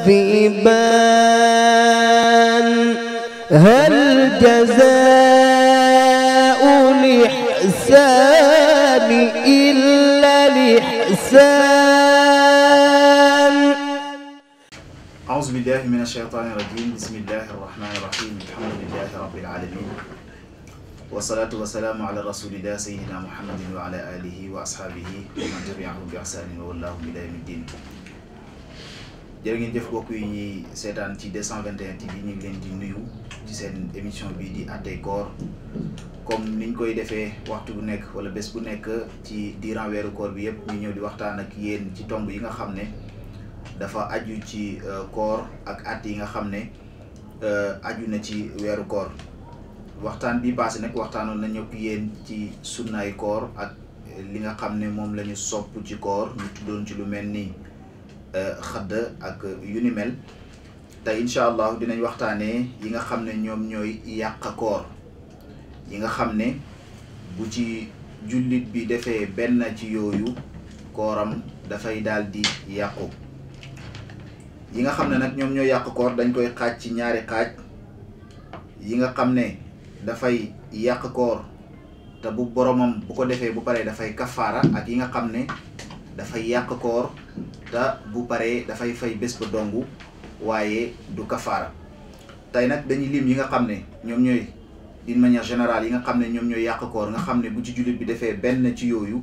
بيبان هل جزاء الإحسان إلا الإحسان. أعوذ بالله من الشيطان الرجيم. بسم الله الرحمن الرحيم. الحمد لله رب العالمين والصلاة والسلام على رسول الله سيدنا محمد وعلى آله وأصحابه ومن تبعهم بإحسان والله إلى يوم الدين. jërë ngeen jëf mbokk yi ñuy seetaan ci 221 TV ñu ngi leen di nuyu ci seen émission bii di Attey Koor comme niñ koy defee waxtu bu nekk wala bés bu nekk ci diiran weeru koor bi yëpp ñu ñëw di waxtaan ak yéen ci tomb yi nga xam ne dafa aju ci koor ak at yi nga xam ne aju na ci weeru koor. waxtaan bi passé nag waxtaanoon nañu ak yéen ci sunnaay koor ak li nga xam ne moom la ñu sopp ci koor ñu tuddoon ci lu mel ni xadd ak yu ni mel. tey incha allah dinañ waxtaanee yi nga xam ne ñoom ñooy yàq koor yi nga xam ne bu ci jullit bi defee benn ci yooyu kooram dafay daal di yàqu. yi nga xam ne nag ñoom ñooy yàq koor dañ koy xaaj ci ñaari xaaj. yi nga xam ne dafay yàq koor te bu boromam bu ko defee bu paree dafay kafaara, ak yi nga xam ne dafay yàq koor te bu paree dafay fay bés ba dongu waaye du kafaara. tey nag dañuy lim yi nga xam ne ñoom ñooy d'une manière générale yi nga xam ne ñoom ñooy yàq koor nga xam ne bu ci jullit bi defee benn ci yooyu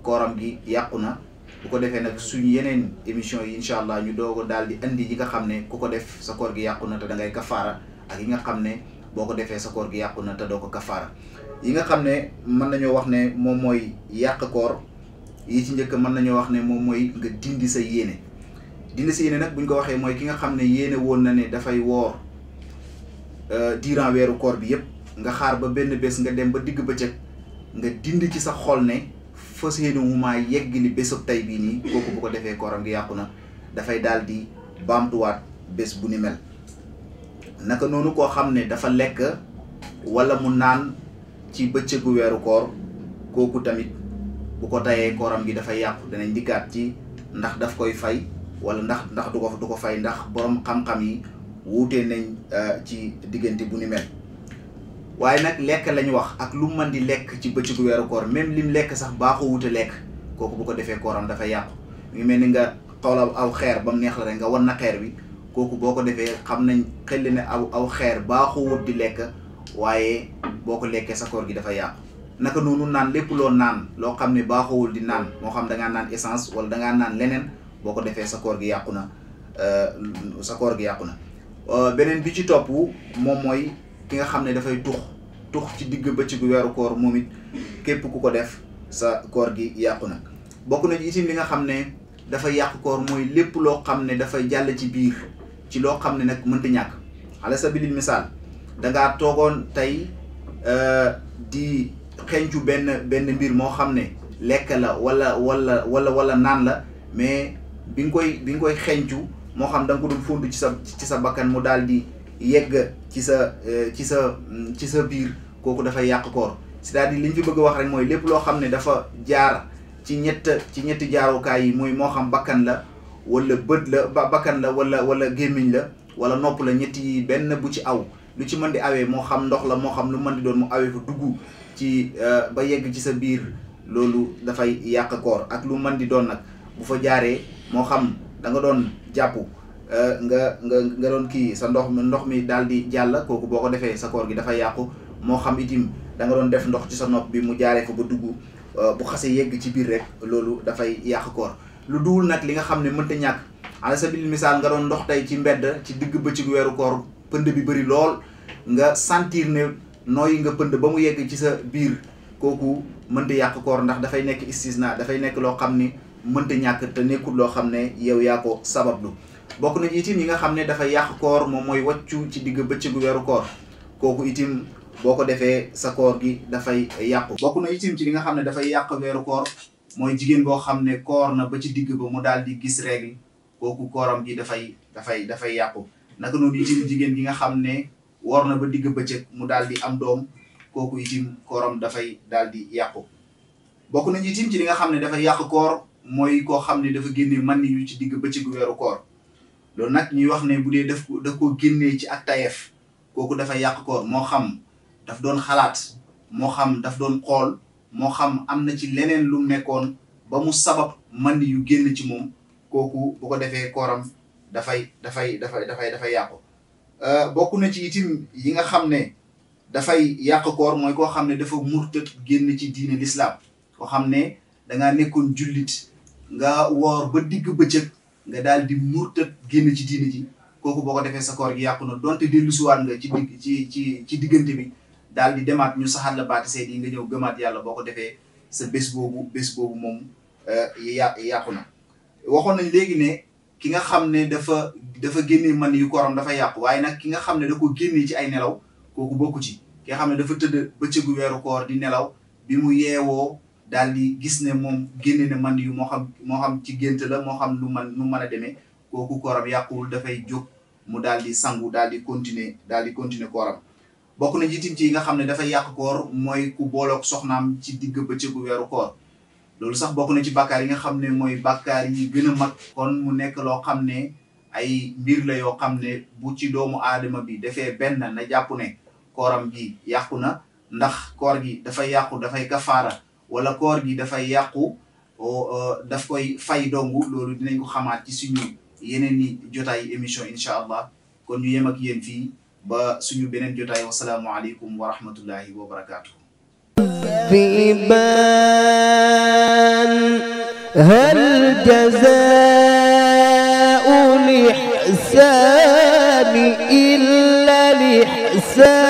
kooram gi yàqu na. bu ko defee nag suñu yeneen émission yi incha allah ñu doog a daal di indi yi nga xam ne ku ko def sa koor gi yàqu na te da ngay kafaara, ak yi nga xam ne boo ko defee sa koor gi yàqu na te doo ko kafaara. yi nga xam ne mën nañoo wax ne moom mooy yàq koor yi ci njëkk mën nañoo wax ne moom mooy nga dindi sa yéene. dindi sa yéene nag buñ ko waxee mooy ki nga xam ne yéene woon na ne dafay woor durant weeru koor bi yëpp nga xaar ba benn bés nga dem ba digg bëccëg nga dindi ci sa xol ne fas yéene wu maa yegg li bésub tey bii nii, kooku bu ko defee kooram gi yàqu na dafay daal di baamtuwaat bés bu ni mel. naka noonu koo xam ne dafa lekk wala mu naan ci bëccëgu weeru koor, kooku tamit bu ko tayee kooram gi dafay yàqu. danañ dikkaat ci ndax daf koy fay wala ndax du ko fay, ndax borom xam-xam yi wuutee nañ ci diggante bu ni mel. waaye nag lekk lañu wax ak lu mën di lekk ci bëccëgu weeru koor, même lim lekk sax baaxoo wute lekk, kooku bu ko defee kooram dafay yàqu. mu mel ni nga xawla aw xeer ba mu neex la rek nga wan na xeer bi, kooku boo ko defee xam nañ xel ne aw xeer baaxoo wut di lekk, waaye boo ko lekkee sa koor gi dafa yàqu. naka noonu naan, lépp loo naan loo xam ne baaxoowul di naan, moo xam dangaa naan essence wala dangaa naan leneen, boo ko defee sa koor gi yàqu na. beneen bi ci topp moom mooy ki nga xam ne dafay tux ci digg bëccëgu weeru koor, moom it képp ku ko def sa koor gi yàqu na. bokk na ci itam li nga xam ne dafay yàq koor mooy lépp loo xam ne dafay jàll ci biir ci loo xam ne nag mënta ñàkk. ala sabilil misaal dangaa toogoon tey di xencu benn mbir moo xam ne lekk la wala naan la, mais bi nga koy xencu moo xam da nga ko doon fondu ci sa bakkan mu daal di yegg ci sa biir, kooku dafay yàq koor. c'est-à-dire li ñu fi bëgg a wax rek mooy lépp loo xam ne dafa jaar ci ñetti jaarukaay yi, mooy moo xam bakkan la wala bët la bakkan la wala gémmiñ la wala nopp la, ñetti benn bu ci aw lu ci mën di awee, moo xam ndox la moo xam lu mën di doon, mu awee fa dugg ci ba yegg ci sa biir, loolu dafay yàq koor. ak lu mën di doon nag bu fa jaaree, moo xam da nga doon jàpp nga doon kii sa ndox mi daal di jàll, kooku boo ko defee sa koor gi dafay yàqu. moo xam itim da nga doon def ndox ci sa nopp bi mu jaaree fa ba dugg, bu xasee yegg ci biir rek loolu dafay yàq koor. lu duwul nag li nga xam ne mënta ñàkk, ala sabil misaal nga doon ndox tey ci mbedd ci digg bëccëgu weeru koor, pënd bi bëri lool, nga sentir ne nooyi nga pënd ba mu yegg ci sa biir, kooku mënta yàq koor, ndax dafay nekk istisna, dafay nekk loo xam ne mënta ñàkk te nekkul loo xam ne yow yaa ko sabablu. bokk na ci itim yi nga xam ne dafay yàq koor moom mooy wàccu ci digg bëccëgu weeru koor, kooku itim boo ko defee sa koor gi dafay yàqu. bokk na itim ci li nga xam ne dafay yàq weeru koor mooy jigéen boo xam ne koor na ba ci digg ba mu daal di gis règle, kooku kooram gi dafay yàqu. naka noonu itim jigéen gi nga xam ne woor na ba digg bëccëg mu daal di am doom, kooku itim kooram dafay daal di yàqu. bokk na itim ci li nga xam ne dafay yàq koor mooy koo xam ne dafa génne man yu ci digg bëccëgu weeru koor, loolu nag ñuy wax ne bu dee daf ko génnee ci ak tayef kooku dafay yàq koor moo xam daf doon xalaat moo xam daf doon xool moo xam am na ci leneen lu nekkoon ba mu sabab man yu génn ci moom kooku bu ko defee kooram dafay yàqu. bokk na ci itim yi nga xam ne dafay yàq koor mooy koo xam ne dafa murtat génn ci diine l'islam koo xam ne dangaa nekkoon jullit nga woor ba digg bëccëg nga daal di murtat génn ci diine ji kooku boo ko defee sa koor gi yàqu na donte dellusiwaat nga ci diggante bi daal di demaat ñu saxaat la baati seet yi nga ñëw gëmaat yàlla boo ko defee sa bés boobu moom yàqu na. waxoon nañ léegi ne ki nga xam ne dafa génnee man yu kooram dafa yàqu waaye nag ki nga xam ne da ko génnee ci ay nelaw kooku bokku ci ki nga xam ne dafa tëdd bëccëgu weeru koor di nelaw bi mu yeewoo daal di gis ne moom génne na man yu moo xam ci gént la moo xam nu mën a demee kooku kooram yàquwul dafay jóg mu daal di sangu daal di continuer kooram. bokk na jiitim ci yi nga xam ne dafay yàq koor mooy ku booloog soxnaam ci digg bëccëgu weeru koor loolu sax bokk na ci bàkkaar yi nga xam ne mooy bàkkaar yi gën a mag kon mu nekk loo xam ne ay mbir la yoo xam ne bu ci doomu aadama bi defee benn na jàpp ne kooram gi yàqu na ndax koor gi dafay yàqu dafay kafaara wala koor gi dafay yàqu daf koy fay dongu loolu dinañ ko xamaat ci suñu yeneen i jotaay émission incha allah kon ñu yem ak yéen fii ba suñu beneen jotaay wasalaamu aleykum wa rahmatullahi wa barakaatu. هل جزاء الإحسان إلا الإحسان